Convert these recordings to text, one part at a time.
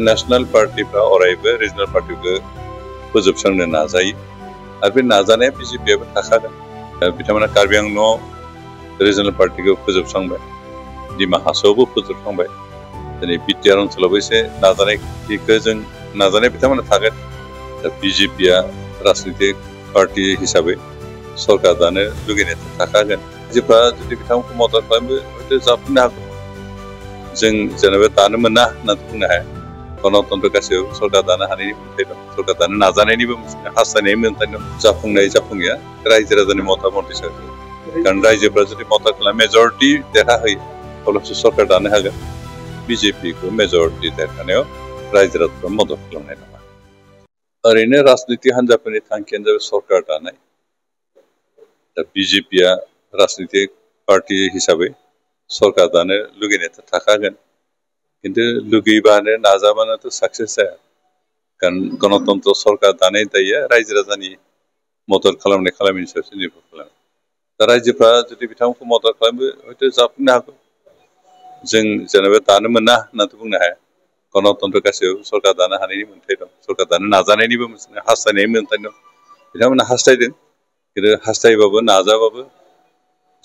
National पार्टीफ्रा अरायबो regional पार्टीखौ फोजोबस्रांनो नाजायो आरो बे नाजानाया बिजेपिआबो थाखागोन। बिथांमोना कार्बि आंलंआव रिजनल पार्टीखौ फोजोबस्रांबाय, डिमा हासावबो फोजोबस्रांबाय, दिनै बिटिआर ओनसोलावबो एसे नाजानाय बिथांमोना थागोन। दा बिजेपिआ राजनितिक पार्टी हिसाबै सरकार दानो लुगैनाय थाखागोन। रायजोफ्रा जुदि बिथांमोनखौ मदद खालामो हयथ' जाफुंनो हागौ। जों जेनेबा दानो मोना होननानै बुंनो हाया। गणतन्त्र गासैबो सरकार दानो हानायनि मोन्थाय दं, सरकार दानो नाजानायनिबो हास्थायनायनि मोन्थाय दं। जाफुङैया रायजो राजानि मतामतनि सायावसो। कारण रायजोफ्रा जुदि मदद खालामो, मेजरिटी देरहाहोयो, अब्लासो सरकार दानो हागोन। बिजेपिखौ मेजरिटी देरहानायाव रायजो राजाफ्रा मदद खालामनाय नङा। ओरैनो राजनितिक हान्जाफोरनि थांखियानो जाबाय सरकार दानाय। दा बिजेपिआ राजनितिक पार्टी हिसाबै सरकार दानो लुगैनाय थाखागोन। किन्तु लुगैबानो नाजाबानोथ' साक्सेस जाया। कारण गणतन्त्र सरकार दानाय दायआ रायजो राजानि मदद खालामनाय खालामैनि सायावसो निर्भर खालामो। दा रायजोफ्रा जुदि बिथांमोनखौ मदद खालामो हयथ' जाफुंनो हागौ। जों जेनेबा दानो मोना होननानै बुंनो हाया। गणतन्त्र गासैबो सरकार दानो हानायनि मोन्थाय दं, सरकार दानो नाजानायनिबो हास्थायनायनि मोन्थाय दं। बिथांमोना हास्थायदों, किन्तु हास्थायबाबो नाजाबाबो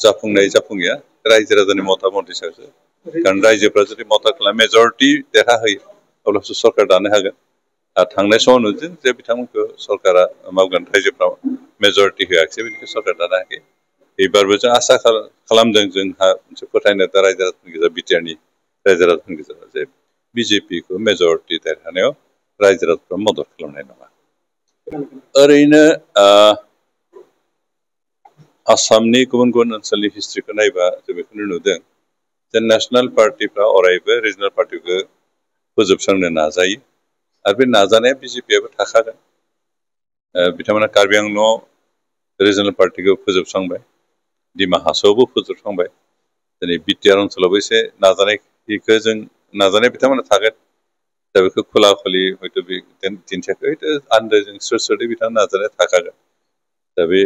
जाफुङैया रायजो राजानि मतामतनि सायावसो। कारण रायजोफ्रा जुदि मदद खालामो, मेजरिटी देरहाहोयो, अब्लासो सरकार दानो हागोन। आरो थांनाय समाव नुदों जे बिथांमोनखौ सरकारा मावगोन, रायजोफ्राव मेजरिटी होआखिसै, बेनिखायनो सरकार दानो हायाखै। एबारबो जों आसा खालामदों, जोंहा मोनसे फोथायनाय दा रायजो राजाफोरनि गेजेराव, बिटिआरनि रायजो राजाफोरनि गेजेराव, जे बिजेपिखौ मेजरिटी देरहानायाव रायजो राजाफ्रा मदद खालामनाय नङा। ओरैनो आसामनि गुबुन गुबुन ओनसोलनि हिस्ट्रिखौ नायबा जों बेखौनो नुदों जे नेशनेल पार्टीफ्रा अरायबो रिजनल पार्टीखौ फोजोबस्रांनो नाजायो आरो बे नाजानाया बिजेपिआबो थाखागोन। बिथांमोना कार्बि आंलंआव रिजनल पार्टीखौ फोजोबस्रांबाय, डिमा हासावबो फोजोबस्रांबाय, दिनै बिटिआर ओनसोलावबो एसे नाजानाय बिथांमोना थागोन। दा बेखौ खुला खुलि हयथ' बे दिन्थियाखै, हयथ' आन्दोजों स्रोद बिथांमोना नाजानाया थाखागोन। दा बे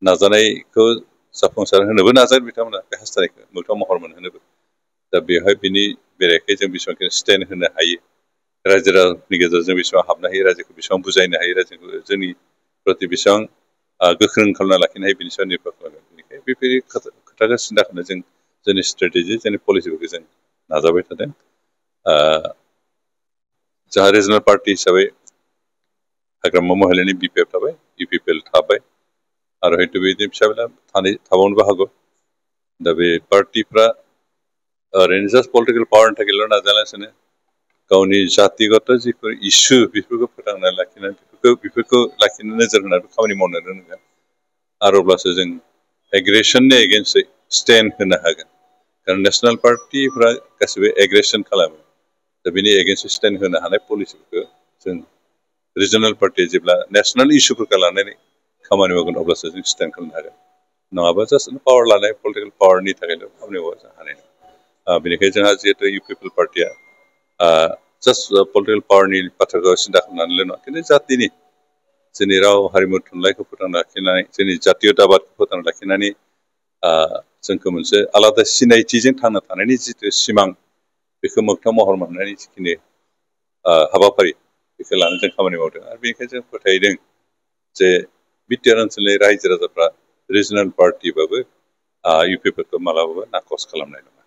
नाजानायखौ जाफुंसार होनोबो नाजागोन बिथांमोना, बे हास्थायनायखौ मोगथां महर मोनहोनोबो। दा बेवहाय बिनि बेरेखायै जों बेसेबां स्टेन्ड होनो हायो, रायजो राजानि गेजेराव जों बेसेबां हाबनो हायो, रायजोखौ बेसेबां बुजायनो हायो, रायजोखौ जोंनि प्रति बेसेबां गोख्रों खालामना लाखिनो हायो, बिनि सायाव निर्भर खालामो। बेनिखायनो बेफोर खोथाखौ सिन्था खालामनो जोंनि स्ट्रेटेजि, जोंनि पलिसिफोरखौ जों नाजाबाय थादों। जोंहा रिजनल पार्टी हिसाबै हाग्रामा महिलानि बिपिएफ थाबाय, इउपिपिएल थाबाय, आरो हयथ' बिदिनो फिसा फिला थाबावनोबो हागौ। दा बे पार्टीफ्रा ओरैनो जास्ट पलिटिकेल पावारनि थाखायल' नाजागासिनो, गावनि जातिगत जिफोर इसु बेफोरखौ फोथांना लाखिनानै बेफोरखौ लाखिनो नोजोर होनानै खामानि मावनो रोंगोन। आरो अब्लासो जों एग्रेसननि एगेन्स्टै स्टेन्ड होनो हागोन। कारण नेशनेल पार्टीफ्रा गासिबो एग्रेसन खालामो। दा बेनि एगेन्स्टै स्टेन्ड होनो हानाय पलिसिफोरखौ जों रिजनल पार्टी जेब्ला नेशनेल इस्युफोरखौ लानानै खामानि मावगोन, अब्लासो जों स्टेन्ड खालामनो हागोन। नङाबा जास्ट पावार लानाय, पलिटिकेल पावारनि थाखायल' खामानि मावबा जों हानाय नङा। बेनिखायनो जोंहा जिहेतु इउपिपिएल पार्टीया जास्ट पलिटिकेल पावारनि बाथ्राखौ सिन्था खालामनानैल' नङा, खिन्थु जातिनि जोंनि राव हारिमु थुनलाइखौ फोथांना लाखिनानै, जोंनि जातीयताबादखौ फोथांना लाखिनानै जोंखौ मोनसे आलादा सिनायथिजों थांना थानायनि जिथु सिमां, बेखौ मोगथां महर मोननायनि जिखिनि हाबाफारि, बेखौ लानानै जों खामानि मावदों। आरो बेनिखायनो जों फोथायदों जे बिटिआर ओनसोलनि रायजो राजाफ्रा रिजनल पार्टीबाबो इउपिपिएलखौ मालाबाबो नाकच खालामनाय नङा।